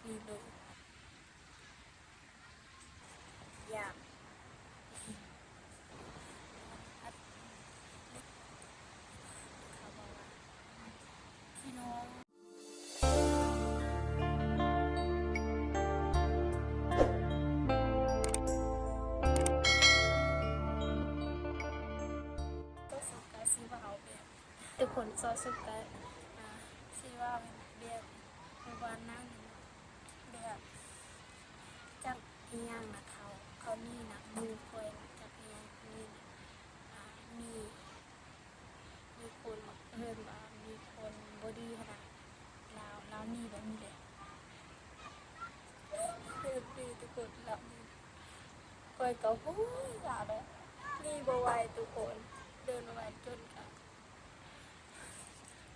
ໂດຍ ຢາກ ເຂົາບອກວ່າ ພີ່ນ້ອງ ກໍສຸກກະຊິເວົ້າແບບ ທຸກຄົນ ຊອວສຸກກະ ອ່າ ຊິເວົ້າແບບ ເມື່ອວານນັ້ນ ແບບ ຈັກອີ່ຫຍັງນະ ເຂົາ ເຂົານີ້ນະ ມືຂ້ອຍນະ ຈັກອີ່ຫຍັງນີ້ນະ ອ່າ ມີ ມີຄົນມາເອີ້ນວ່າ ມີຄົນບໍ່ດີຫັ້ນນະ ລາວ ລາວໜີແບບນີ້ເດ້ ເອີ ດີ ທຸກຄົນ ລາວໜີ ຂ້ອຍກໍ ໂອ້ຍ ລາວນະ ໜີບໍ່ໄຫວ ທຸກຄົນ ເດີນບໍ່ໄຫວ ຈົນກະ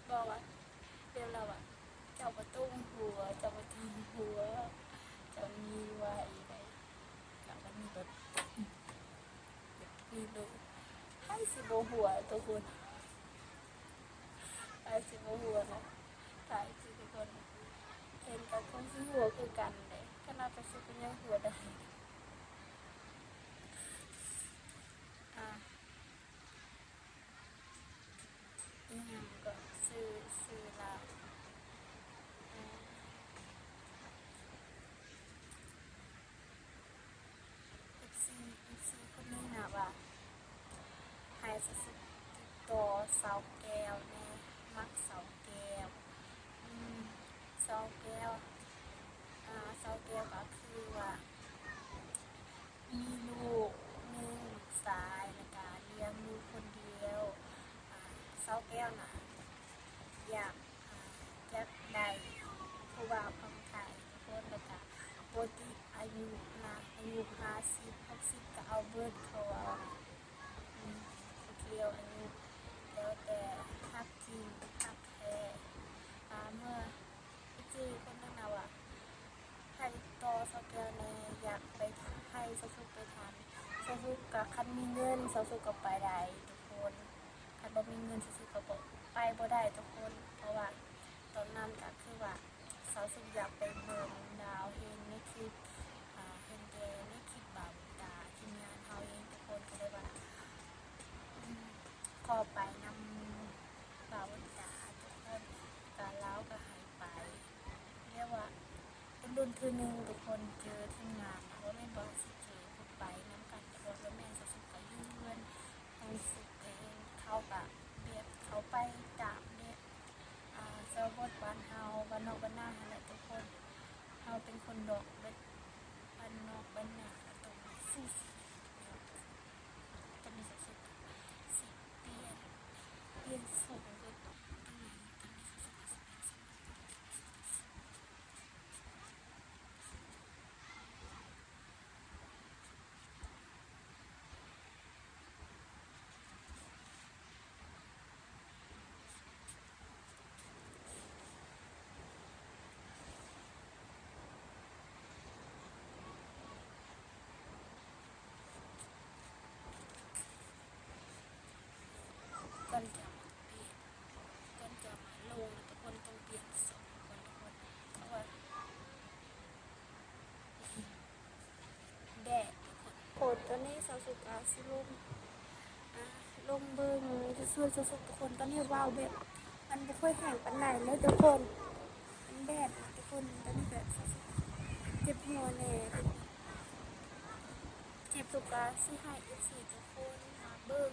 ບອກວ່າ ແບບລາວວ່າ ເຈົ້າບໍ່ຕ້ອງຫົວ ເຈົ້າບໍ່ຕ້ອງຫົວ ເຈົ້າໜີໄວໄດ໋ ລາວກໍໜີແບບ ແບບນີ້ເລີຍ ໃຜຊິບໍ່ຫົວ ທຸກຄົນ ໃຜຊິບໍ່ຫົວນະ ຖ້າເອັຟຊີທຸກຄົນເຫັນກໍຄົງຊິຫົວຄືກັນເດ້ ຂະໜາດເຈົ້າສຸກກໍຍັງຫົວໄດ້ ອ່າ ອີ່ຫຍັງກໍຊື່ ຊື່ລາວ ເອີ ເອັຟຊີ ເອັຟຊີຄົນນີ້ນະວ່າ ໃຫ້ສາວສຸກຕິດຕໍ່ສາວແກ້ວແດ່ ມັກສາວແກ້ວ ອືມ ສາວແກ້ວ ອ່າ ສາວແກ້ວກໍຄືວ່າ ມີລູກໜຶ່ງ ລູກຊາຍ ແລ້ວກະລ້ຽງລູກຄົນດຽວ ອ່າ ສາວແກ້ວນະ ຢາກ ອ່າ ຢາກໄດ້ຜູ້ບ່າວຝັ່ງໄທທຸກຄົນ ແລ້ວກະບໍ່ຕິດອາຍຸນະ ອາຍຸຫ້າສິບ ຫົກສິບ ກະເອົາເບິດ ເຂົາວ່າ ອືມ ບໍ່ກ່ຽວອາຍຸ ແລ້ວແຕ່ຮັກຈິງ ຮັກແທ້ ອ່າ ເມື່ອ ເອັຟຊີຄົນໜຶ່ງນະວ່າ ໃຫ້ຕໍ່ສາວແກ້ວແດ່ ຢາກໄປ ໃຫ້ສາວສຸກໄປຖາມ ສາວສຸກກະ ຄັນມີເງິນ ສາວສຸກກໍໄປໄດ້ທຸກຄົນ ຄັນບໍ່ມີເງິນ ສາວສຸກກໍບໍ່ ໄປບໍ່ໄດ້ທຸກຄົນ ເພາະວ່າຕອນນັ້ນກະຄືວ່າ ສາວສຸກຢາກໄປເບິ່ງດາວ ເຫັນໃນຄລິບ ອ່າ ເຫັນແຕ່ໃນຄລິບບ່າວບຸນຕາ ທີມງານເຮົາເອງທຸກຄົນ ກໍເລີຍວ່າ ອືມ ຂໍໄປນຳບ່າວບຸນຕາທຸກຄົນ ກະລາວກະໃຫ້ໄປ ແບບວ່າດົນໆເທື່ອໜຶ່ງທຸກຄົນ ເຈີທີມງານນະ ບໍ່ແມ່ນວ່າຊິເຈີໄປນຳກັນຕະຫຼອດ ບໍ່ແມ່ນ ສາວສຸກກະຢູ່ເຮືອນ ສາວສຸກເອງ ເຂົາກະແບບ ເຂົາໄປຕາມແບບ ອ່າ ຊາວບ້ານເຮົາ ບ້ານນອກບ້ານນາຫັ້ນແຫຼະທຸກຄົນ ເຮົາເປັນຄົນດອກແບບ ບ້ານນອກບ້ານນາ ກໍຕ້ອງສູ້ຊີວິດ ຕອນນີ້ສາວສຸກຊິປ່ຽນ ປ່ຽນຊົງເບິດ ຕອນນີ້ ຕອນນີ້ສາວສຸກຊິປ່ຽນຊົງ. ກ່ອນຈະມາປ່ຽນ ກ່ອນຈະມາລົງ ທຸກຄົນຕ້ອງປ່ຽນຊົງກ່ອນທຸກຄົນ ເພາະວ່າ ແດດທຸກຄົນ ຕອນນີ້ສາວສຸກກະຊິລົງ ອ່າ ລົງເບິ່ງ ຈະຊວນສາວສຸກທຸກຄົນ ຕອນນີ້ເວົ້າແບບ ມັນບໍ່ຄ່ອຍແຮງປານໃດເລີຍທຸກຄົນ ມັນແດດນະທຸກຄົນ ຕອນນີ້ແບບສາວສຸກເຈັບຫົວແດ່ ເຈັບ ສາວສຸກກະຊິໃຫ້ເອັຟຊີທຸກຄົນມາເບິ່ງ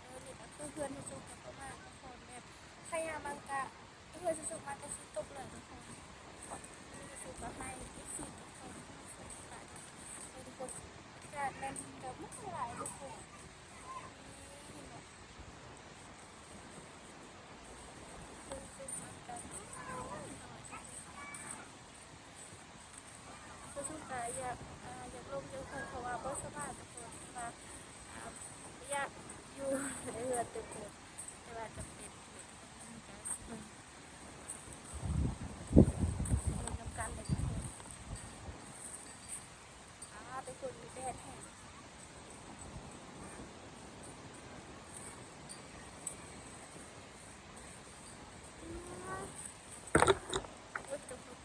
ເອີ ນີ້ກະຄືເຮືອນສາວສຸກ ປະມານທຸກຄົນ ແບບໄຄຍາມັນກະ ເຮືອນສາວສຸກມັນກະຊິຕົກແລ້ວທຸກຄົນ ສາວສຸກກະໃຫ້ເອັຟຊີທຸກຄົນ ເອີ ທຸກຄົນ ກະແມ່ນກະມັນຫຼາຍທຸກຄົນ ເຫັນບໍ່ ເຮືອນສາວສຸກມັນກະນ້ອຍໆ ສາວສຸກກະຢາກ ອ່າ ຢາກລົງຢູ່ເຮືອນ ເພາະວ່າບໍ່ສະບາຍທຸກຄົນ ວ່າ ອ່າ ບໍ່ຢາກຢູ່ໃນເຮືອນທຸກຄົນ ແຕ່ວ່າຈຳເປັນ ເບິ່ງນຳກັນເລີຍທຸກຄົນ ອ່າ ທຸກຄົນ ແດດແຮງ ໂອ້ຍ ທຸກຄົນ.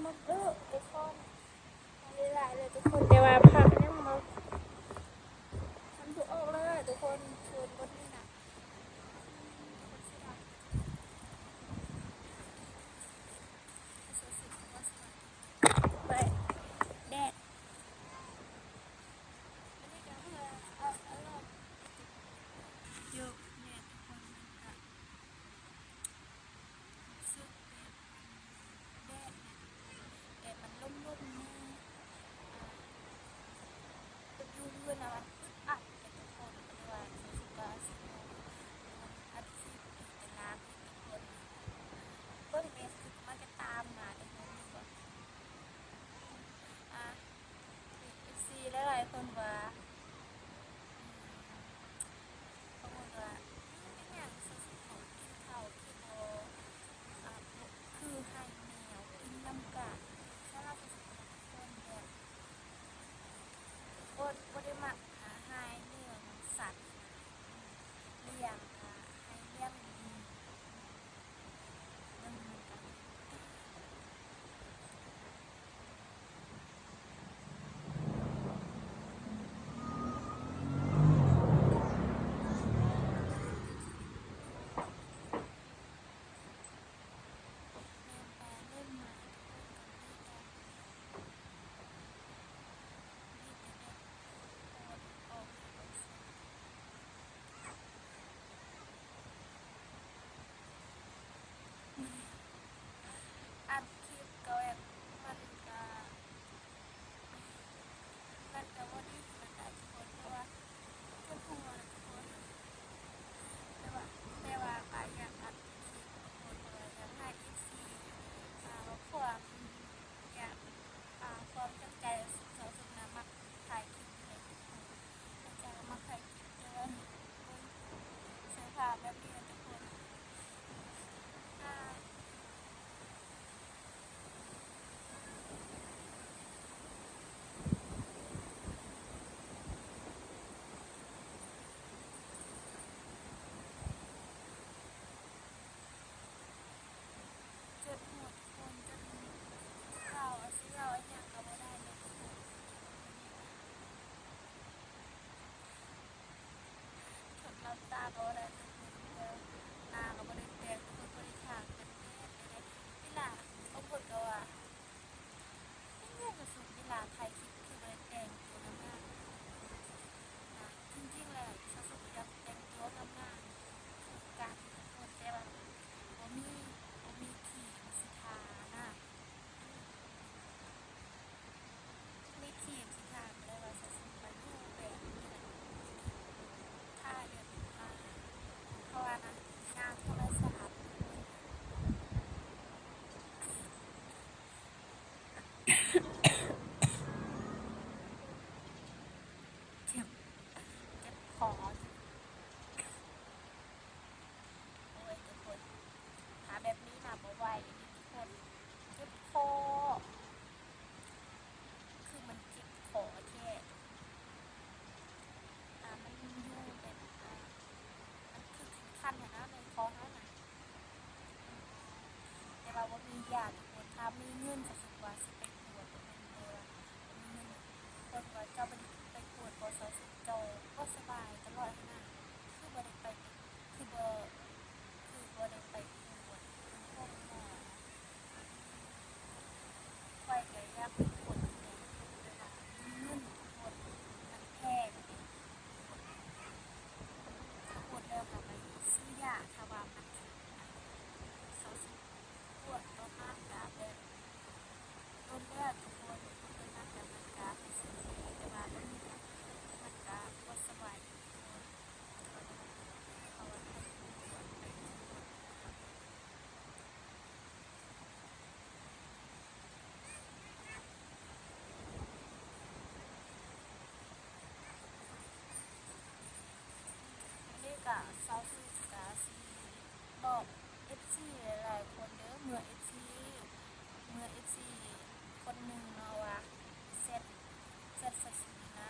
ມັກເອີທຸກຄົນ ຫຼາຍໆເລີຍທຸກຄົນ ແຕ່ວ່າພາກຍັງບໍ່ ມັນບໍ່ອອກເລີຍທຸກຄົນ ເຂີນບົດນີ້ນະ ໄປແດດ ຢູ່ແດດທຸກຄົນ ມັນກະ ຮູ້ສຶກແບບ ແດດນະ ແດດມັນລົມໆແດ່ ອາ ແບບຢູ່ເຮືອນນະມັນອຶດອັດແບບທຸກຄົນ ກໍເລີຍວ່າ ຮູ້ສຶກວ່າຊິນອນ ນອນອັດຄລິບຢູ່ແຕ່ລານທຸກຄົນ ເບິ່ງແດ່ ຮູ້ສຶກວ່າມັນຈະຕາມມາທຸກຄົນ ເຫັນບໍ່ ອາ ເອັຟຊີຫຼາຍໆຄົນວ່າ ອືມ ບາງຄົນກໍວ່າ ເປັນຫຍັງສາວສຸກກິນເຂົ້າຄືບໍ່ ອາ ຄືໄຫ້ແມວກິນນຳກັນ ສຳລັບສາວສຸກເປັນຄົນແບບ ບໍ່ ບໍ່ໄດ້ມັກ ອາ ຮ້າຍເລື່ອງສັດ ລ້ຽງ ອາ ໃຫ້ລ້ຽງດີໆ ເບິ່ງນຳກັນ. ອັດຄລິບກໍແບບ ມັນກະ ມັນກະບໍ່ດີປານໃດທຸກຄົນ ເພາະວ່າເຈັບຫົວທຸກຄົນ ແຕ່ວ່າ ແຕ່ວ່າກໍຢາກອັດຄລິບທຸກຄົນ ເພາະວ່າຢາກໃຫ້ເອັຟຊີ ອາ ຄວາມ ຢາກ ອາ ຄວາມຕັ້ງໃຈ ເຈົ້າສຸກນະ ມັກຖ່າຍຄລິບຢູ່ໃດທຸກຄົນ ເຈົ້າສຸກມັກຖ່າຍຄລິບ ແຕ່ວ່າ ໂອ້ຍ ໃສ່ຜ້າແບບນີ້ນະທຸກຄົນ ອາ ເຈັບຫົວທຸກຄົນ ຈົນເວົ້າ ຊິເວົ້າອີ່ຫຍັງກໍບໍ່ໄດ້ເລີຍທຸກຄົນ ຈົນຫຼັບຕາກໍບໍ່ໄດ້ທຸກຄົນ ໜ້າກໍບໍ່ໄດ້ແປງທຸກຄົນ ບໍ່ໄດ້ທາກັນແດດເລີຍ ເວລາບາງຄົນກໍວ່າ ເປັນຫຍັງສາວສຸກເວລາຖ່າຍຄລິບຄືບໍ່ໄດ້ແຕ່ງຕົວງາມໆ ອາ ຈິງໆແລ້ວສາວສຸກກໍຢາກແຕ່ງຕົວງາມໆຄືກັນທຸກຄົນ ແຕ່ວ່າບໍ່ມີ ບໍ່ມີຄຣີມຊິທານະ ມີຄຣີມຊິທາ ກໍເລີຍວ່າສາວສຸກກໍຢູ່ແບບນີ້ແຫຼະ ຖ່າຍແບບ ອາ ເພາະວ່ານະ ງາມທຳມະຊາດ ເຈັບ ເຈັບຄໍ ໂອ້ຍ ທຸກຄົນ ຖ້າແບບນີ້ນະບໍ່ໄຫວອີ່ຫຼີທຸກຄົນ ເຈັບຄໍ ຄືມັນເຈັບຄໍແທ້ ອາ ມັນຢູ່ແບບ ອາ ມັນຄືຄັນໆຫັ້ນນະ ໃນຄໍເຮົານະ. ແຕ່ວ່າບໍ່ມີຢາທຸກຄົນ ຖ້າມີເງິນສາວສຸກວ່າຊິໄປກວດທຸກຄົນ ແຕ່ວ່າບໍ່ມີເງິນ ເພິ່ນວ່າເຈົ້າບໍ່ໄດ້ໄປກວດບໍ່ ສາວສຸກ ເຈົ້າບໍ່ສະບາຍຕະຫຼອດຫັ້ນນະ ຄືບໍ່ໄດ້ໄປ ຄືບໍ່ ຄືບໍ່ໄດ້ໄປກວດໂຮງໝໍ ຂ້ອຍກໍຢາກໄປກວດຄືກັນ ແຕ່ວ່າບໍ່ມີເງິນທຸກຄົນ ມັນແພງເດ້ ກວດແລ້ວກໍໄປຊື້ຢາ ຖ້າວ່າມັນ ສາວສຸກ ກວດຕອນນັ້ນກະແບບດົນແລ້ວທຸກຄົນ ເພາະເປັນມາແຕ່ມັນກະຮູ້ສຶກດີ ແຕ່ວ່າດຽວນີ້ກະມັນກະບໍ່ສະບາຍດີທຸກຄົນ ເພາະວ່າໄປກວດ ໄປກວດ ມື້ນີ້ກະສາວສຸກກະຊິບອກເອັຟຊີຫຼາຍໆຄົນເດີ ເມື່ອເອັຟຊີ ເມື່ອເອັຟຊີຄົນໜຶ່ງເນາະວ່າແຊັດ ແຊັດສາວສຸກນີ້ນະ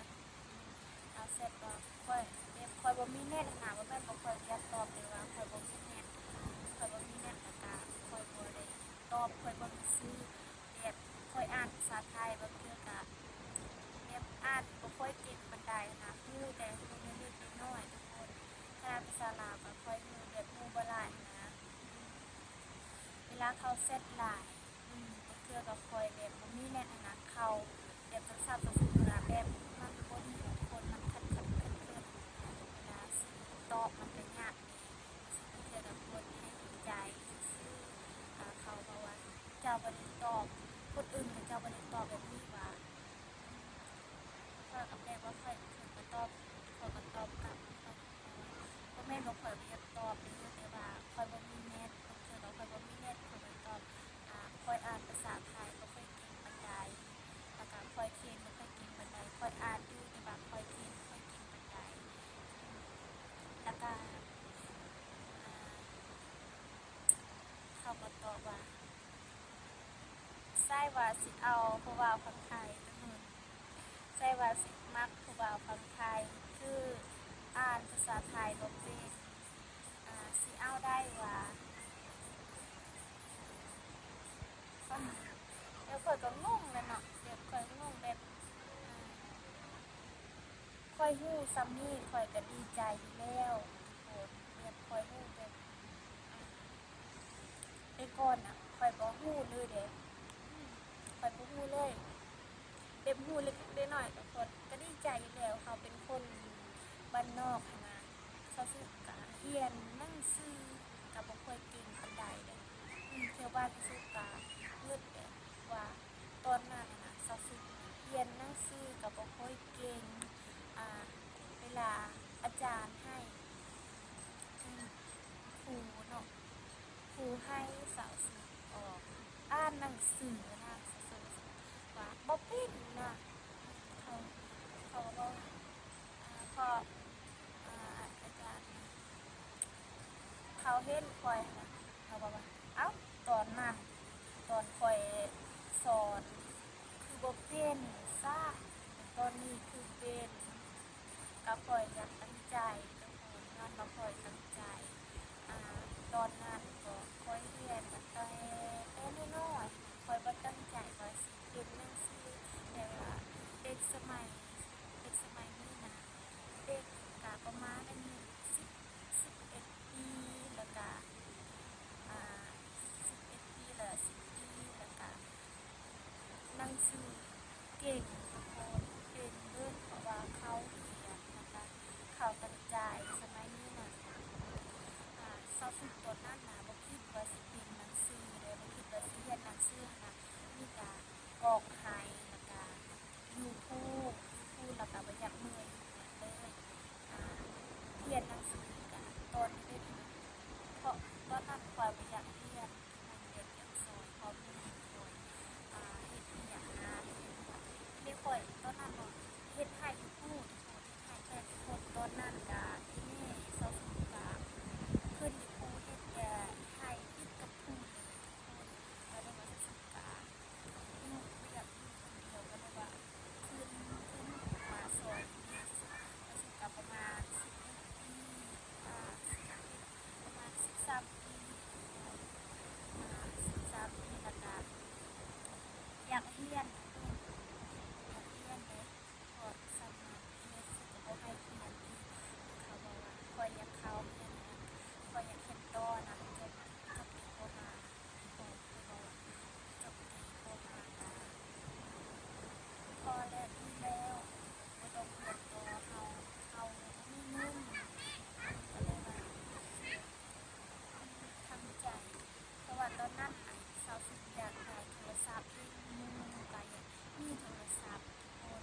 ລາວແຊັດວ່າຂ້ອຍ ແບບຂ້ອຍບໍ່ມີເນັດຫັ້ນນະ ບໍ່ແມ່ນວ່າຂ້ອຍບໍ່ຢາກຕອບ ແຕ່ວ່າຂ້ອຍບໍ່ມີເນັດ ຂ້ອຍບໍ່ມີເນັດ ແລ້ວກະຂ້ອຍບໍ່ໄດ້ຕອບ ຂ້ອຍເບິ່ງຊື່ ແບບ ອ່ານພາສາໄທ ບາງເທື່ອກະແບບອ່ານບໍ່ຄ່ອຍເກັ່ງປານໃດຫັ້ນນະ, ຮູ້ແຕ່ຮູ້ເລັກໆນ້ອຍໆທຸກຄົນ. ຂະໜາດພາສາລາວກະຄ່ອຍຮູ້ ແບບຮູ້ບໍ່ຫຼາຍຫັ້ນນະ. ເວລາເຂົາແຊັດຫຼາຍ ອືມ ບາງເທື່ອກະຄ່ອຍແບບບໍ່ມີແນັດຫັ້ນນະ, ເຂົາແບບໂທລະສັບສາວສຸກຫັ້ນນະ ແບບມັນບໍ່ດີນະທຸກຄົນ, ມັນຂັດໆເຂີນໆ ເວລາຊິຕອບມັນກະຍາກແດ່. ບາງເທື່ອກະບໍ່ໄດ້ໃຫ້ໃຈຊື່ໆ ເຂົາບອກວ່າ ເຈົ້າບໍ່ໄດ້ຕອບ ຄົນອື່ນເຂົາເຈົ້າບໍ່ໄດ້ຕອບແບບນີ້ຫວາ. ຂ້ອຍກະແປວ່າ ຂ້ອຍ ຂ້ອຍກະຕອບ ຂ້ອຍກະຕອບກັບ ຂ້ອຍກະຕອບ ບໍ່ແມ່ນວ່າຂ້ອຍບໍ່ຢາກຕອບເດີ ແຕ່ວ່າຂ້ອຍບໍ່ມີແນັດ. ບາງເທື່ອກະຂ້ອຍບໍ່ມີແນັດ ຂ້ອຍກະຕອບ ອາ ຂ້ອຍອ່ານພາສາໄທບໍ່ຄ່ອຍເກັ່ງປານໃດ ແລ້ວກະຂ້ອຍຂຽນບໍ່ຄ່ອຍເກັ່ງປານໃດ. ຂ້ອຍອ່ານຢູ່ ແຕ່ວ່າຂ້ອຍຂຽນບໍ່ຄ່ອຍເກັ່ງປານໃດ. ແລ້ວກະ ອາ ເຂົາກະຕອບວ່າ ໃຊ່ວ່າຊິເອົາຜູ້ບ່າວຝັ່ງໄທ ໃຊ່ວ່າຊິມັກຜູ້ບ່າວຝັ່ງໄທ ຄືອ່ານພາສາໄທບໍ່ເປັນ ອາ ຊິເອົາໄດ້ຫວາ. ແລ້ວຂ້ອຍກະງົງແຫຼະເນາະ ແບບຂ້ອຍງົງແບບ ອາ ຂ້ອຍຮູ້ຊ່ຳນີ້ຂ້ອຍກະດີໃຈຢູ່ແລ້ວທຸກຄົນ. ແບບຂ້ອຍຮູ້ແບບ ອາ ແຕ່ກ່ອນນະ ຂ້ອຍບໍ່ຮູ້ເລີຍເດ້ ອືມ ຂ້ອຍບໍ່ຮູ້ເລີຍ. ແບບຮູ້ເລັກໆນ້ອຍໆ ກະ ກະດີໃຈຢູ່ແລ້ວ. ເຮົາເປັນຄົນບ້ານນອກຫັ້ນນະ ສາວສຸກກະຮຽນໜັງສືກະບໍ່ຄ່ອຍເກັ່ງປານໃດເດ້ ອືມ ແຖວບ້ານສາວສຸກກະງຶດແບບວ່າ ຕອນນັ້ນນະ ສາວສຸກຮຽນໜັງສືກະບໍ່ຄ່ອຍເກັ່ງ ອາ ເວລາອາຈານໃຫ້ ອືມ ຄູເນາະ ຄູໃຫ້ສາວສຸກອອກ ອ່ານໜັງສືນະ ສາວສຸກວ່າບໍ່ເປັນນະ. ເຂົາ ເຂົາເວົ້າ ອາ ເພາະ ອາ ອາຈານ ເຂົາເຫັນຂ້ອຍຫັ້ນນະ ເຂົາບອກວ່າ ເອົ້າ ຕອນນັ້ນ ຕອນຂ້ອຍສອນຄືບໍ່ເປັນຊະ ແຕ່ຕອນນີ້ຄືເປັນ. ກະຂ້ອຍຢາກຕັ້ງໃຈທຸກຄົນ ຍ້ອນວ່າຂ້ອຍຕັ້ງໃຈ ອາ ຕອນນັ້ນກະຂ້ອຍຮຽນຕັ້ງແຕ່ ແຕ່ນ້ອຍໆ ຂ້ອຍບໍ່ຕັ້ງໃຈວ່າຊິເປັນໜັງສື ແຕ່ວ່າເດັກສະໄໝ ເດັກສະໄໝນີ້ນະ ເດັກກະປະມານອາຍຸສິບ ສິບເອັດປີ ແລ້ວກະ ອາ ສິບເອັດປີ ແລ້ວ ສິບປີ ແລ້ວກະໜັງສືເກັ່ງທຸກຄົນ ເກັ່ງເບີດ ເພາະວ່າເຂົາຮຽນ ແລ້ວກະເຂົາຕັ້ງໃຈ. ສະໄໝນີ້ນະ ອາ ສາວສຸກຕອນນັ້ນນະ ບໍ່ຄິດວ່າຊິເປັນໜັງສືເດ້ ບໍ່ຄິດວ່າຊິຮຽນໜັງສືຫັ້ນນະ ມີແຕ່ກອກໄຫ້ ແລ້ວກະ ຢູ່ພູ ຢູ່ພູ ແລ້ວກະບໍ່ຢາກເມືອຢູ່ເຮືອນເລີຍ. ອາ ຮຽນໜັງສືກະຕອນເດັກ ເພາະຕອນນັ້ນຂ້ອຍບໍ່ຢາກຮຽນ ແບບຢາກຊ່ອຍພໍ່ແມ່ຂ້ອຍ ອາ ເຮັດວຽກຫາເຮັດ. ແມ່ຂ້ອຍຕອນນັ້ນເນາະ ເຮັດໄຮ່ຢູ່ພູ ເຮັດໄຮ່ແຕ່ທຸກຄົນ. ຕອນນັ້ນກະອີ່ແມ່ສາວສຸກກະຂຶ້ນຢູ່ພູ ເຮັດແຕ່ໄຮ່ຕິດກັບພູເລີຍທຸກຄົນ. ກະໄດ້ວ່າສາວສຸກກະ ຢູ່ ບໍ່ຢາກຢູ່ຄົນດຽວ ກະເລີຍວ່າຂຶ້ນ ຂຶ້ນມາຊ່ອຍແມ່. ສາວສຸກກະປະມານສິບເອັດປີ ອາ ສິບເອັດ ປະມານສິບສາມປີ ອາ ສິບສາມປີ ແລ້ວກະຢາກຮຽນ ຢາກຮຽນເດ້ ເພາະຊ່ຳນັ້ນແມ່ສຸກກະບໍ່ໃຫ້ຮຽນອີກ. ເຂົາບອກວ່າ ຂ້ອຍຢາກເຂົ້າຮຽນ ຂ້ອຍຢາກຮຽນຕໍ່ນະ ຈົບ ຈົບປີ ປ.ຫ້າ ເຂົາເລີຍບອກວ່າ ຈົບປີ ປ.ຫ້າ ກະພໍແລ້ວ ດີແລ້ວ ບໍ່ຕ້ອງຮຽນຕໍ່. ເຮົາ ເຮົາບໍ່ມີເງິນ ກະເລີຍວ່າທຳໃຈ. ເພາະວ່າຕອນນັ້ນ ສາວສຸກຢາກໄດ້ໂທລະສັບ ເຫັນໝູ່ກະຢາກມີໂທລະສັບ ທຸກຄົນ.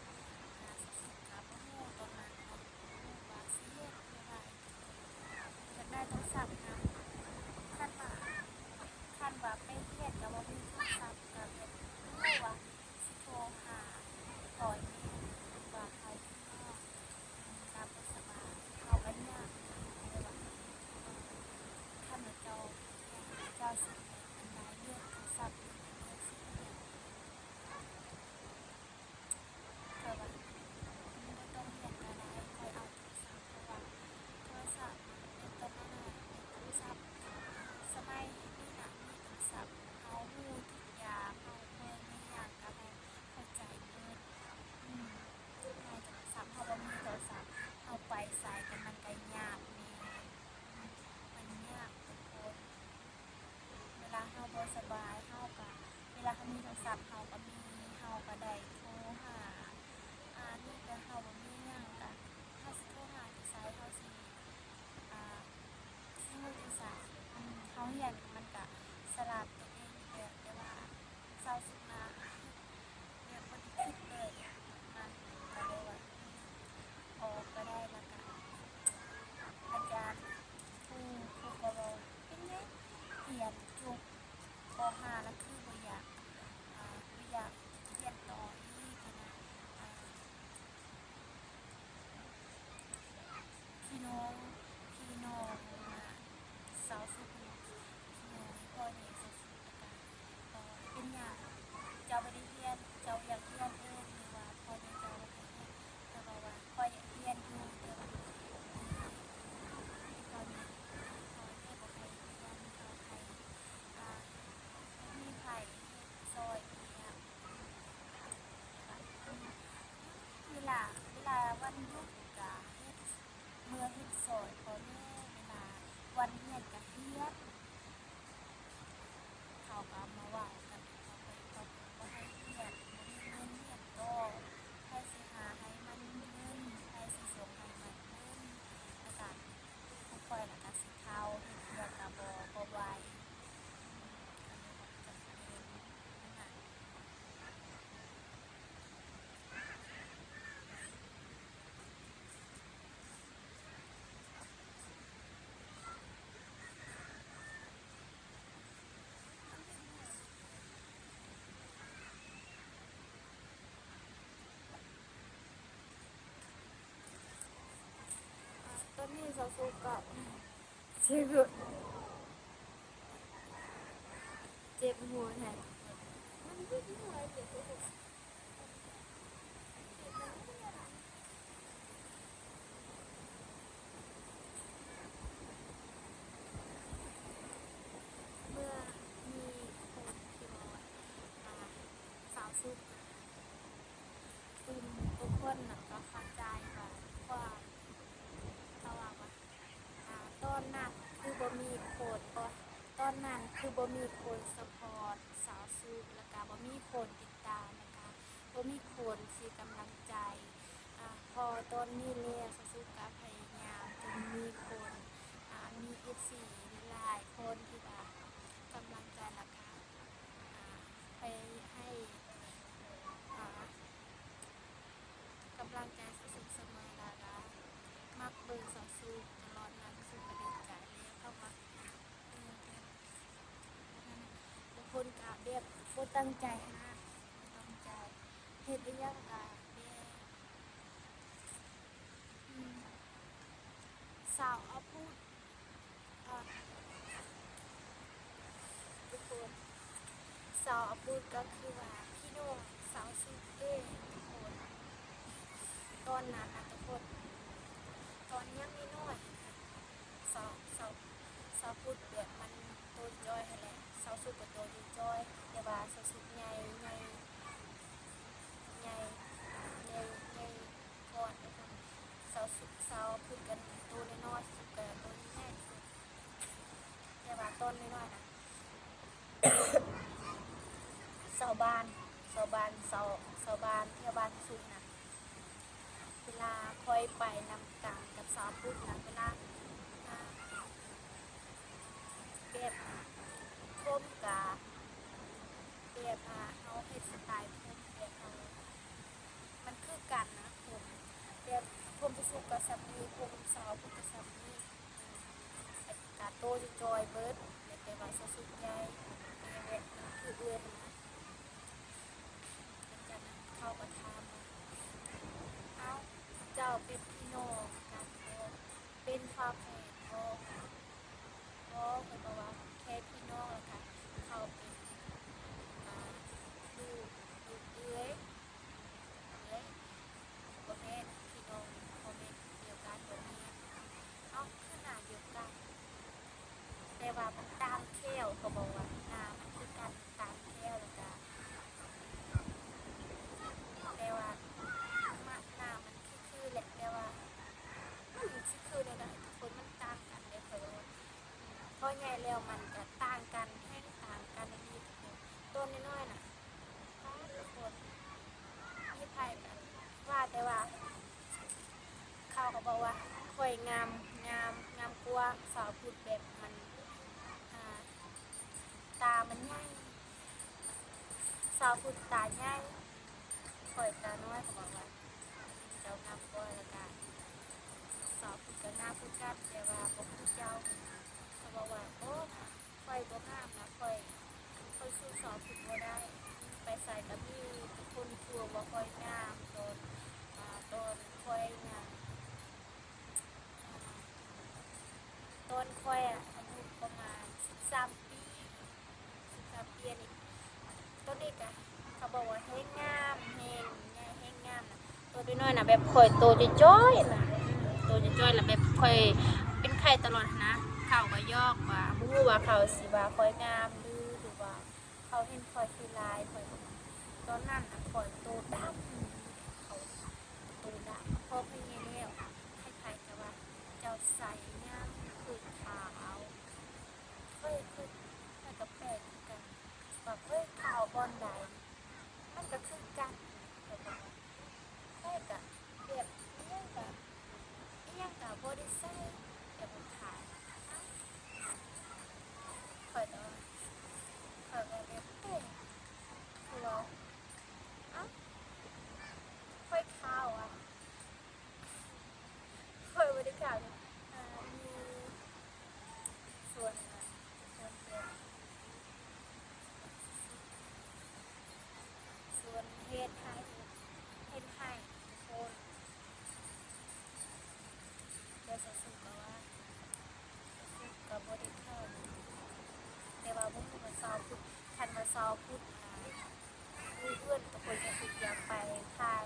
ອາ ສາວສຸກກະບໍ່ຮູ້ຕອນນັ້ນເນາະ ບໍ່ຮູ້ວ່າຊິເຮັດແນວໃດ. ຢາກໄດ້ໂທລະສັບນຳ ຄັນວ່າ ຄັນວ່າໄປຮຽນກະບໍ່ມີໂທລະສັບ ກະແບບບໍ່ຮູ້ວ່າຊິໂທຫາພໍ່ແມ່ ຫຼືວ່າເຮົາຢູ່ນອກ ຕາມພາສາເຮົາກະຍາກ ແຕ່ວ່າ ເອີ ຄັນວ່າເຈົ້າ ເຈົ້າຊິຮຽນອັນໃດ ເລືອກໂທລະສັບ ຫຼືວ່າເລືອກຊິຮຽນ ຂ້ອຍວ່າ ບໍ່ຕ້ອງຮຽນກະໄດ້ ຂ້ອຍເອົາໂທລະສັບ ເພາະວ່າໂທລະສັບ ແຕ່ຕອນນັ້ນນະ ເປັນໂທລະສັບ ສະໄໝນີ້ນະ ມີໂທລະສັບ ເຮົາຮູ້ທຸກຢ່າງ ເຮົາເບິ່ງອີ່ຫຍັງກະເຮົາ ສະບາຍ ເຮົາກະ ເວລາເຮົາມີໂທລະສັບ ເຮົາກະມີ ເຮົາກະໄດ້ໂທຫາ ອາ ນີ້ກະເຮົາບໍ່ມີຫຍັງກະ ເຮົາຊິໂທຫາຢູ່ໃສ ເຮົາຊິ ອາ ຊິຮູ້ຢູ່ໃສ ອືມ ເຮົາຮຽນມັນກະສະຫຼາບໂຕເອງຢູ່ແລ້ວ ແຕ່ວ່າ ຊາວສຸກນະ ແບບບໍ່ໄດ້ຄິດເລີຍ ມັນກະເລີຍວ່າ ອອກກະໄດ້ ລະກະອາຈານ ຄູ ຄູກະເວົ້າ ເປັນໄງ ຮຽນຈົບ ປໍຫ້າ ລະຄືບໍ່ຢາກ ອາ ບໍ່ຢາກຮຽນຕໍ່ອີກຫັ້ນນະ ອາ ພີ່ນ້ອງ ພີ່ນ້ອງ ອາ ຊາວສຸກເນາະ ພີ່ນ້ອງພໍ່ແມ່ຊາວສຸກ ລະກະ ເປັນຫຍັງເຈົ້າບໍ່ໄດ້ຮຽນ ເຈົ້າຢາກຮຽນເອງ ຫຼືວ່າພໍ່ແມ່ເຈົ້າບໍ່ໃຫ້ຮຽນ ລະເວົ້າວ່າ ຂ້ອຍຢາກຮຽນຢູ່ ແຕ່ວ່າ ອືມ ພໍ່ແມ່ ພໍ່ແມ່ບໍ່ໃຫ້ຮຽນ ເຂົາໃຫ້ ອາ ບໍ່ມີໃຜເຮັດຊ່ອຍວຽກ ເວລາ ເວລາວັນຢຸດກະເຮັດ ເມືອເຮັດຊ່ອຍພໍ່ແມ່ ເວລາວັນຮຽນກະຮຽນ ເຂົາກະມາເວົ້າກັນ ເຂົາກະ ເຂົາກະບໍ່ໃຫ້ຮຽນ ບໍ່ມີເງິນຮຽນຕໍ່ ໃຜຊິຫາໃຫ້ມັນເງິນ ໃຜຊິສົ່ງໃຫ້ມັນເງິນ ລະກະ ພວກຂ້ອຍລະກະຊິເຖົ້າ ເຮັດວຽກກະບໍ່ ບໍ່ໄຫວ ອືມ ກະເລີຍວ່າຈຳເປັນ ນັ້ນນະ. ຕອນນີ້ຊາວສຸກກະ ເຈັບ ເຈັບຫົວແທ້ ມັນເຈັບຫົວເຈັບຫົວ ເມື່ອມີຄົນທີ່ວ່າ ອາ ຊາວສຸກ ກຸ່ມທຸກຄົນນະກະເຂົ້າໃຈວ່າ ຄວາມ ເຂົາວ່າວ່າ ອາ ຕອນນັ້ນຄືບໍ່ມີຄົນ ຕອນນັ້ນຄືບໍ່ມີຄົນຊັບພອດຊາວສຸກ ລະກະບໍ່ມີຄົນຕິດຕາມ ລະກະບໍ່ມີຄົນຊິກຳລັງໃຈ ອາ ພໍຕອນນີ້ແລ້ວ ຊາວສຸກກະພະຍາຍາມຈົນມີຄົນ ອາ ມີເອັຟຊີຫຼາຍໆຄົນທີ່ວ່າກຳລັງໃຈ ລະກະ ອາ ໄປໃຫ້ ອາ ກຳລັງໃຈຊາວສຸກສະເໝີ ລະກະມັກເບິ່ງຊາວສຸກຕະຫຼອດມາ ຊາວສຸກກະດີໃຈແລ້ວ ເພາະວ່າ ເອີ ແບບ ບາງຄົນກະແບບບໍ່ຕັ້ງໃຈຫັ້ນນະ ບໍ່ຕັ້ງໃຈ ເຮັດອີ່ຫຍັງກະແບບ ອືມ ຊາວອາບຸດ ອ່າ ທຸກຄົນ ຊາວອາບຸດກະຄືວ່າພີ່ນ້ອງຊາວສຸກເອງທຸກຄົນ ຕອນນັ້ນນະທຸກຄົນ ຕອນຍັງນ້ອຍໆຫັ້ນນະ ຊາວ ຊາວ ຊາວພຸດແບບມັນໂຕຈ່ອຍຫັ້ນແຫຼະ ຊາວສຸກກະໂຕຈ່ອຍ ແຕ່ວ່າຊາວສຸກໃຫຍ່ ໃຫຍ່ ໃຫຍ່ ໃຫຍ່ ໃຫຍ່ກ່ອນທຸກຄົນ ຊາວສຸກ ຊາວພຸດກັນໂຕນ້ອຍໆ ສຸກກະໂຕໃຫຍ່ໆທຸກຄົນ ແຕ່ວ່າຕອນນ້ອຍໆນະ ຊາວບ້ານ ຊາວບ້ານ ຊາວ ຊາວບ້ານແຖວບ້ານສຸກນະ ເວລາຂ້ອຍໄປນຳກັນກັບຊາວພຸດນະ ເວລາ ອ່າ ແບບຜົມກະ ແບບ ອ່າ ເຮົາເຮັດສະໄຕຜົມແບບເຮົາ ມັນຄືກັນນະ ຜົມ ແບບຜົມຊາວສຸກກະສ່ຳນີ້ ຜົມຊາວພຸດກະສ່ຳນີ້ ກະໂຕຈ່ອຍເບິດ ແຕ່ວ່າຊາວສຸກໃຫຍ່ ແຕ່ແບບຄືເອື້ອຍຫັ້ນນະ ຫຼັງຈາກນັ້ນເຂົາກະຖາມວ່າ ເອົ້າ ເຈົ້າເປັນພີ່ນ້ອງກັນບໍ່? ເປັນຝາແຝດບໍ່? ບໍ່ ເພິ່ນບອກວ່າແຄ່ພີ່ນ້ອງ ລະກະເຂົາເປັນ ອ່າ ລູກ ລູກເອື້ອຍ ເອື້ອຍ ບໍ່ແມ່ນພີ່ນ້ອງພໍ່ແມ່ດຽວກັນ ບໍ່ແມ່ນ ເອົ້າ ຄືໜ້າດຽວກັນ ແຕ່ວ່າມັນຕ່າງແຂ້ວ ເຂົາບອກວ່າໜ້າມັນຄືກັນຕ່າງແຂ້ວ ລະກະ ແຕ່ວ່າ ໜ້າມັນຄືໆແຫຼະ ແຕ່ວ່າມັນຊິຄືແນວໃດທຸກຄົນ ມັນຕ່າງກັນເດ້ ເຂົາບອກວ່າ ພໍໃຫຍ່ແລ້ວມັນກະຕ່າງກັນ ແຮງຕ່າງກັນ ງາມ ງາມ ງາມກວ່າ ສາວພຸດແບບມັນ ອ່າ ຕາມັນໃຫຍ່ ສາວພຸດຕາໃຫຍ່ ຂ້ອຍຕານ້ອຍ ເຂົາບອກວ່າ ເຈົ້າງາມກວ່າ ແລ້ວກະສາວພຸດກະງາມຄືກັນ ແຕ່ວ່າບໍ່ຄືເຈົ້າ ເຂົາບອກວ່າ ໂອ້ ຂ້ອຍບໍ່ງາມນະ ຂ້ອຍ ຂ້ອຍສູ້ສາວພຸດບໍ່ໄດ້ ໄປໃສກະມີແຕ່ຄົນຊົມວ່າຂ້ອຍງາມ ຕອນ ອ່າ ຕອນຂ້ອຍຍັງ ອ່າ ຕອນຂ້ອຍອາຍຸປະມານສິບສາມປີ ສິບສາມປີນີ້ ຕອນນີ້ກະເຂົາບອກວ່າແຮງງາມ ແຮງໃຫຍ່ ແຮງງາມນະ ໂຕນ້ອຍໆນະ ແບບຂ້ອຍໂຕຈ້ອຍໆນະ ໂຕຈ້ອຍໆລະແບບຂ້ອຍເປັນໄຂ້ຕະຫຼອດຫັ້ນນະ ເຂົາກະຢອກວ່າ ບໍ່ຮູ້ວ່າເຂົາຊິວ່າຂ້ອຍງາມ ຫຼື ຫຼືວ່າເຂົາເຫັນຂ້ອຍຂີ້ລາຍ ຂ້ອຍ ຕອນນັ້ນນະ ຂ້ອຍໂຕດຳ ເຂົາໂຕດຳ ພໍໃຫຍ່ແລ້ວ ໃຜໆກະວ່າເຈົ້າໃສງາມຄືຂາວ ຂ້ອຍ ຂ້ອຍ ຂ້ອຍກະແປກຄືກັນ ວ່າ ເອີຍ ຂາວບ່ອນໃດ ມັນກະຄືກັນ ຂ້ອຍກະແບບ ອີ່ຫຍັງກະ ອີ່ຫຍັງກະບໍ່ໄດ້ໃສ່ ແບບຂາວ ຂ້ອຍກະ ຂ້ອຍກະແບບແປກ ຄືວ່າ ເອົ້າ ຂ້ອຍຂາວອະ ຂ້ອຍບໍ່ໄດ້ຂາວເດ້ ອ່າ ຢູ່ສວນ ສວນເຮັດ ສວນເຮັດໄຮ່ ເຮັດໄຮ່ທຸກຄົນ ແຕ່ສາວສຸກກະວ່າ ສາວສຸກກະບໍ່ໄດ້ຂາວ ແຕ່ວ່າບໍ່ຮູ້ວ່າສາວພຸດ ຄັນວ່າສາວພຸດ ອ່າ ຢູ່ເຮືອນ ທຸກຄົນ ສາວສຸກຢາກໄປຖ່າຍ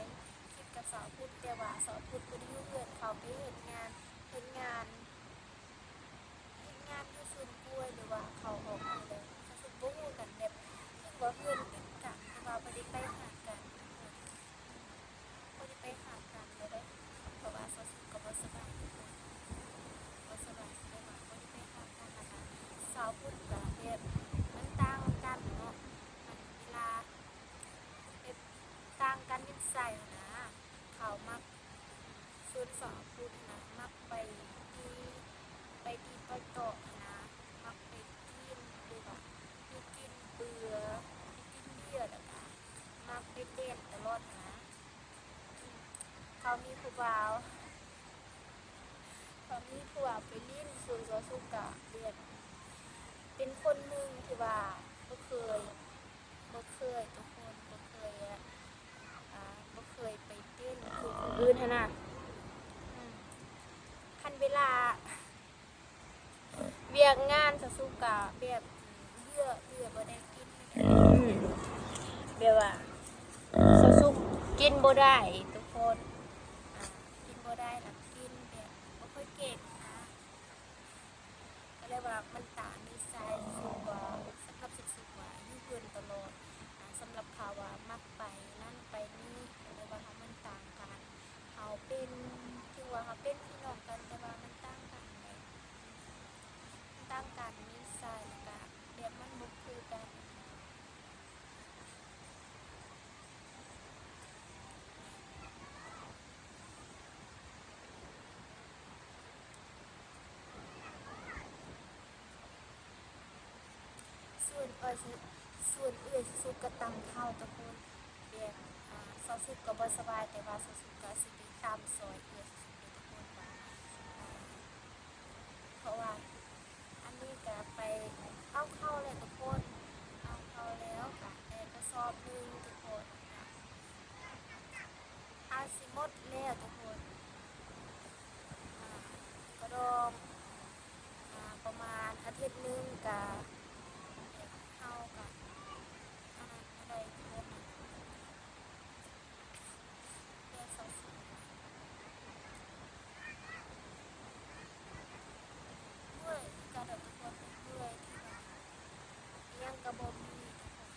ຄລິບກັບສາວພຸດ ແຕ່ວ່າສາວພຸດບໍ່ໄດ້ຢູ່ເຮືອນ ເຂົາໄປເຮັດງານ ເຮັດງານ ເຮັດງານຢູ່ສວນກ້ວຍ ຫຼືວ່າເຂົາອອກມາແລ້ວ ສາວສຸກບໍ່ຮູ້ກັນ ແບບ ເຖິງວ່າເຮືອນຕິດກັນ ແຕ່ວ່າບໍ່ໄດ້ໄປຫາກັນ ບໍ່ໄດ້ໄປຫາກັນເລີຍເດ້ ເພາະວ່າສາວສຸກກະບໍ່ສະບາຍ ບໍ່ສະບາຍ ແຕ່ວ່າບໍ່ໄດ້ໄປຫາກັນ ແລ້ວກະສາວພຸດກະແບບ ມັນຕ່າງກັນເນາະ ມັນເວລາ ແບບຕ່າງກັນນິໄສຫັ້ນນະ ເຂົາມັກ ສ່ວນສາວພຸດຫັ້ນນະ ມັກໄປຕີ ໄປຕີໄປຕອກຫັ້ນນະ ມັກໄປກິນ ຫຼືວ່າໄປກິນເບືອ ໄປກິນເບຍ ແລ້ວກະມັກໄປເຕັ້ນຕະຫຼອດຫັ້ນນະ ເຂົາມີຜູ້ບ່າວ ເຂົາມີຜູ້ບ່າວໄປຫຼິ້ນ ສ່ວນສາວສຸກກະແບບ ເປັນຄົນໜຶ່ງທີ່ວ່າບໍ່ເຄີຍ ບໍ່ເຄີຍທຸກຄົນ ບໍ່ເຄີຍ ອ່າ ບໍ່ເຄີຍໄປເຕັ້ນຄືຄົນອື່ນຫັ້ນນະ ອືມ ຄັນເວລາວຽກງານສາວສຸກກະແບບເບື່ອ ເບື່ອບໍ່ໄດ້ກິນ ອືມ ແບບວ່າສາວສຸກກິນບໍ່ໄດ້ທຸກຄົນ ອ່າ ກິນບໍ່ໄດ້ລະກິນແບບບໍ່ຄ່ອຍເກັ່ງນະ. ກະເລີຍວ່າມັນຕາງນິໄສ ສາວສຸກວ່າ ສຳລັບສາວສຸກວ່າຢູ່ເຮືອນຕະຫຼອດ ອ່າ ສຳລັບເຂົາວ່າມັກໄປນັ້ນໄປນີ້ ກະເລີຍວ່າເຮົາມັນຕ່າງກັນ ເຮົາເປັນ ເຖິງວ່າເຮົາເປັນພີ່ນ້ອງກັນ ແຕ່ວ່າມັນຕ່າງກັນແບບ ມັນຕ່າງກັນນິໄສ ແລ້ວກະແບບມັນບໍ່ຄືກັນ. ສ່ວນເອື້ອຍ ສ່ວນເອື້ອຍສາວສຸກກະຕຳເຂົ້າທຸກຄົນ ແບບ ອ່າ ສາວສຸກກະບໍ່ສະບາຍ ແຕ່ວ່າສາວສຸກກະຊິໄປຕຳຊ່ອຍເອື້ອຍສາວສຸກເດີທຸກຄົນ ເພາະວ່າ ອັນນີ້ກະໄປເອົາເຂົ້າແລ້ວທຸກຄົນ ເອົາເຂົ້າແລ້ວກະໄດ້ກະສອບໜຶ່ງທຸກຄົນ ອາດຊິໝົດແລ້ວທຸກຄົນ ອາ ກະດອງ ອາ ປະມານອາທິດໜຶ່ງກະ ເຮົາກະ ອັນນັ້ນ ອັນໃດທຸກຄົນ ເດືອນສອງເດືອນ ເມື່ອຍຄືກັນແຫຼະທຸກຄົນ ເມື່ອຍທີ່ວ່າ ອີ່ຫຍັງກະບໍ່ມີທຸກຄົນ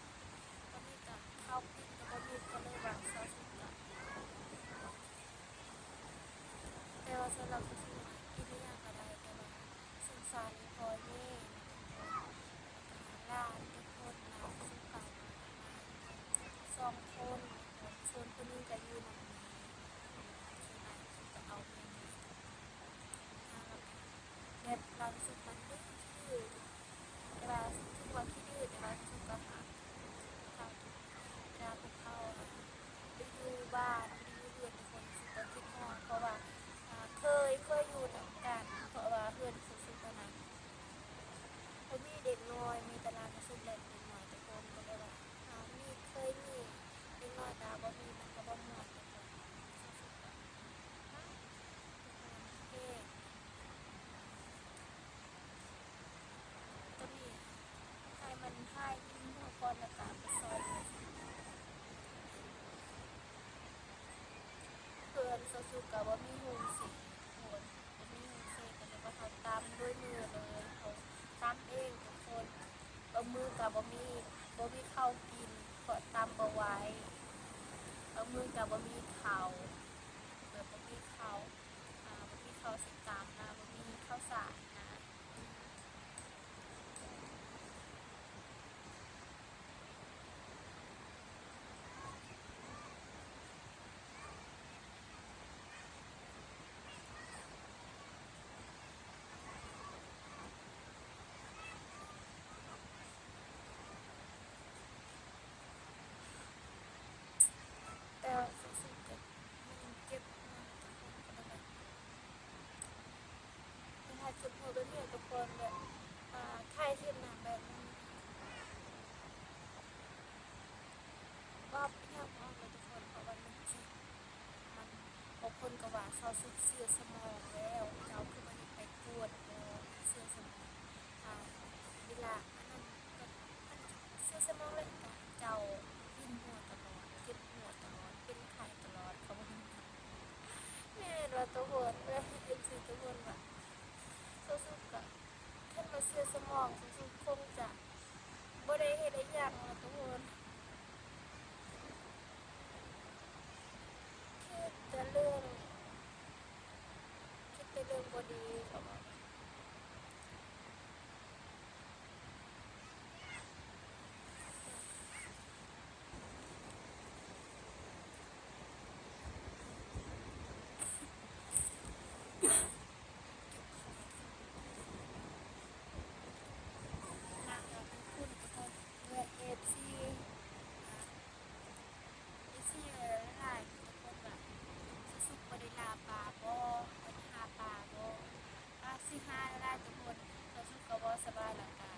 ຕອນນີ້ກະເຂົ້າກິນກະບໍ່ມີ ກະເລີຍວ່າຊາວສຸກກະ ແຕ່ວ່າສຳລັບຊາວສຸກ ກິນອີ່ຫຍັງກະໄດ້ ແຕ່ວ່າສົງສານອີ່ພໍ່ແມ່ ແລ້ວກະຫຼານທຸກຄົນ ຫຼານສຸກກະສອງຄົນ ສ່ວນຜູ້ໜຶ່ງກະຢູ່ນຳແມ່ ສ່ວນຫຼາຍສຸກກະເອົາແມ່ມາ. ເຈົ້າສຸກກໍບໍ່ມີໂຮງສີທຸກຄົນ ບໍ່ມີໂຮງສີ ກໍເລີຍວ່າເຮົາຕຳດ້ວຍມືເລີຍ ເຮົາຕຳເອງທຸກຄົນ. ບາງມື້ກໍບໍ່ມີ ບໍ່ມີເຂົ້າກິນ ເພາະຕຳບໍ່ໄຫວ, ບາງມື້ກໍບໍ່ມີເຂົ້າ ແບບບໍ່ມີເຂົ້າ ອ່າ ບໍ່ມີເຂົ້າຊິຕຳນະ ບໍ່ມີເຂົ້າສານນະ. ແຕ່ວ່າເຈົ້າສຸກກໍ ມັນເຈັບຫົວທຸກຄົນ ກໍເລີຍວ່າ ເວລາເຈັບຫົວແບບນີ້ທຸກຄົນ ແບບ ອ່າ ຖ່າຍຄລິບນະ ແບບມັນ ເວົ້າອີຫຍັງບໍ່ອອກເລີຍທຸກຄົນ ເພາະວ່າມັນເຈັບ. ມັນ ບາງຄົນກໍວ່າເຈົ້າສຸກເສຍສະໝອງແລ້ວ ເຈົ້າຄືບໍ່ໄດ້ໄປກວດບໍ່ ເສຍສະໝອງ ອ່າ ເວລາອັນນັ້ນ ເສຍສະໝອງແລ້ວ ເຈົ້າວິນຫົວຕະຫຼອດ ເຈັບຫົວຕະຫຼອດ ເປັນໄຂ້ຕະຫຼອດ ເຂົາວ່າ. ແມ່ນວ່າທຸກຄົນ ເອັຟຊີທຸກຄົນວ່າ ເຈົ້າສຸກກະ ຄັນວ່າເສຍສະໝອງ ເຈົ້າສຸກຄົງຈະບໍ່ໄດ້ເຮັດອີ່ຫຍັງວ່າທຸກຄົນ ຄິດແຕ່ເລື່ອງ ຄິດແຕ່ເລື່ອງບໍ່ດີ ເຂົາວ່າ. ເອັຟຊີ ເອັຟຊີຫຼາຍໆ ທຸກຄົນວ່າ ເຈົ້າສຸກບໍ່ໄດ້ລ່າປາບໍ່ ບໍ່ໄດ້ຫາປາບໍ່ ປາຊິຫາຫຼາຍໆ ທຸກຄົນ ເຈົ້າສຸກກໍບໍ່ສະບາຍ ແລ້ວກະ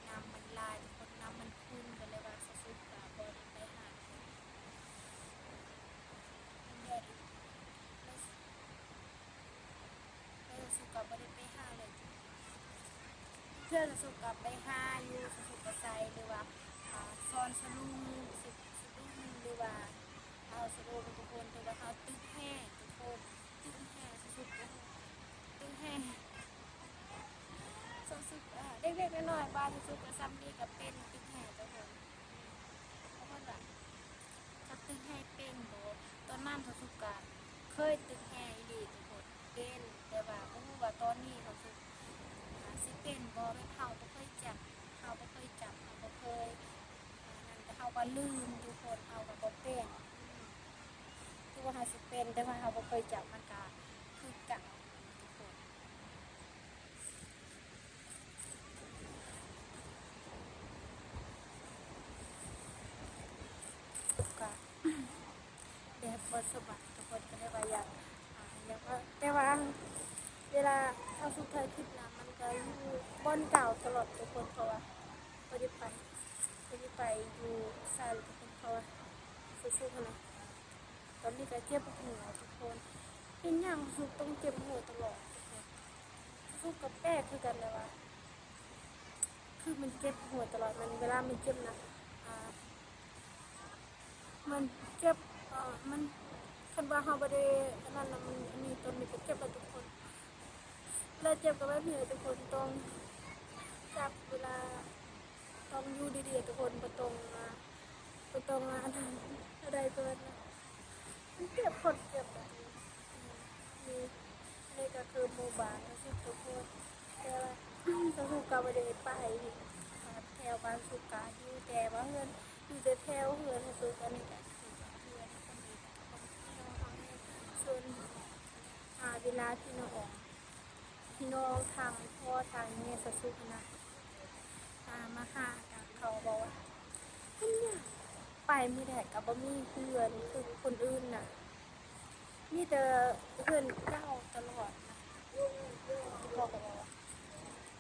ນ້ຳມັນຫຼາຍທຸກຄົນ ນ້ຳມັນຂຸ່ນ ກໍເລີຍວ່າເຈົ້າສຸກກໍບໍ່ໄດ້ໄປຫາເພິ່ນ ເດືອນ ແລ້ວເຈົ້າສຸກກໍບໍ່ໄດ້ໄປຫາເລີຍ. ເທື່ອເຈົ້າສຸກກໍໄປຫາຢູ່ ເຈົ້າສຸກກໍໃສ່ ຫຼືວ່າ ອ່າ ຊ້ອນສະດຸ້ງ ສະ ສະດຸ້ງ ຫຼືວ່າເອົາສະດຸ້ງທຸກຄົນ ຫຼືວ່າເຮົາຕຶກແຮ້ທຸກຄົນ ຕຶກແຮ້ ເຈົ້າສຸກ ຕຶກແຮ້ ເຈົ້າສຸກ ເອີ ເດັກໆ ນ້ອຍໆ ບ້ານເຈົ້າສຸກກໍຊ່ຳນີ້ກໍເປັນ ຕຶກແຮ້ທຸກຄົນ ເຂົາເອີ້ນວ່າ ຈັບຕຶກແຮ້ເປັນບໍ່? ຕອນນັ້ນເຈົ້າສຸກກະເຄີຍຕຶກແຮ້ອີ່ຫຼີທຸກຄົນ ເປັນ ແຕ່ວ່າບໍ່ຮູ້ວ່າຕອນນີ້ເຈົ້າສຸກ ອ່າ ຊິເປັນບໍ່? ແມ່ນເຮົາບໍ່ເຄີຍຈັບ ເຮົາບໍ່ເຄີຍຈັບ ເຮົາບໍ່ເຄີຍ ອ່າ ນັ້ນ ແຕ່ເຮົາກໍລືມທຸກຄົນ ເຮົາກໍບໍ່ເປັນ ອືມ ຄືວ່າເຮົາຊິເປັນ ແຕ່ວ່າເຮົາບໍ່ເຄີຍຈັບ ມັນກໍຄືກັນທຸກຄົນ. ກໍແບບບໍ່ສະບາຍ ທຸກຄົນກໍເລີຍວ່າຢາກ ອ່າ ຢາກວ່າ ແຕ່ວ່າເວລາເຮົາສຸກຖ່າຍຄລິບນະ ມັນກໍຢູ່ບ່ອນເກົ່າຕະຫຼອດທຸກຄົນ ເພາະວ່າບໍ່ໄດ້ໄປ ບໍ່ໄດ້ໄປຢູ່ໃສທຸກຄົນ ເພາະວ່າສຸກໆຫັ້ນນະ ຕອນນີ້ກໍເຈັບຫົວທຸກຄົນ ເປັນຫຍັງສຸກຕ້ອງເຈັບຫົວຕະຫຼອດທຸກຄົນ ສຸກກໍແປກຄືກັນແຫຼະວ່າ ຄືມັນເຈັບຫົວຕະຫຼອດ ມັນ ເວລາມັນເຈັບນະ ອ່າ ມັນເຈັບ ເອີ ມັນ ຄັນວ່າເຮົາບໍ່ໄດ້ອັນນັ້ນນະ ມັນ ອັນນີ້ ຕອນນີ້ກໍເຈັບແລ້ວທຸກຄົນ ເວລາເຈັບກໍແບບນີ້ແຫຼະທຸກຄົນ ຕ້ອງຈັບ ເວລາ ຕ້ອງຢູ່ດີໆ ທຸກຄົນ ບໍ່ຕ້ອງ ອ່າ ບໍ່ຕ້ອງ ອ່າ ອັນນັ້ນ ອັນໃດກໍອັນນັ້ນ ມັນເຈັບ ຄົນເຈັບແບບນີ້ ອືມ ນີ້ ນີ້ກໍຄືໝູ່ບ້ານເຈົ້າສຸກທຸກຄົນ ແຕ່ວ່າເຈົ້າສຸກກໍບໍ່ໄດ້ໄປ ອ່າ ແຖວບ້ານສຸກກະຢູ່ແຕ່ວ່າເຮືອນ ຢູ່ແຕ່ແຖວເຮືອນເຈົ້າສຸກ ອັນນີ້ກໍຄືວ່າເຮືອນຄົນນີ້ກໍຄົນພີ່ນ້ອງເຮົານີ້ ສ່ວນ ອ່າ ເວລາພີ່ນ້ອງ ພີ່ນ້ອງທາງພໍ່ທາງແມ່ສາວສຸກນະ ອ່າ ມາຫາກັນ ເຂົາບອກວ່າ ເປັນຫຍັງໄປມື້ໃດກໍບໍ່ມີເຮືອນຄືຄົນອື່ນນະ ມີແຕ່ເຮືອນເກົ່າຕະຫຼອດນະ ເຂົາກໍບອກວ່າ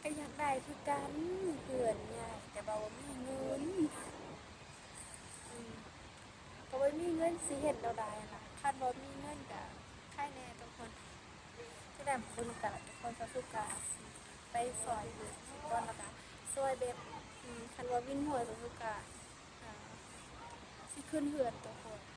ກໍຢາກໄດ້ຄືກັນ ເຮືອນໃຫຍ່ ແຕ່ວ່າບໍ່ມີເງິນ ອືມ ກໍບໍ່ມີເງິນຊິເຮັດແນວໃດຫັ້ນນະ ຄັນບໍ່ມີເງິນກໍໃຄແດ່ທຸກຄົນ ຈະໄດ້ບຸນກັນທຸກຄົນ ສາວສຸກກະຊິໄປຊ່ອຍເພິ່ນກ່ອນ ແລ້ວກະຊ່ອຍແບບ ອືມ ຄັນວ່າວິນຫົວ ສາວສຸກກະ ອ່າ ຊິຂຶ້ນເຮືອນທຸກຄົນ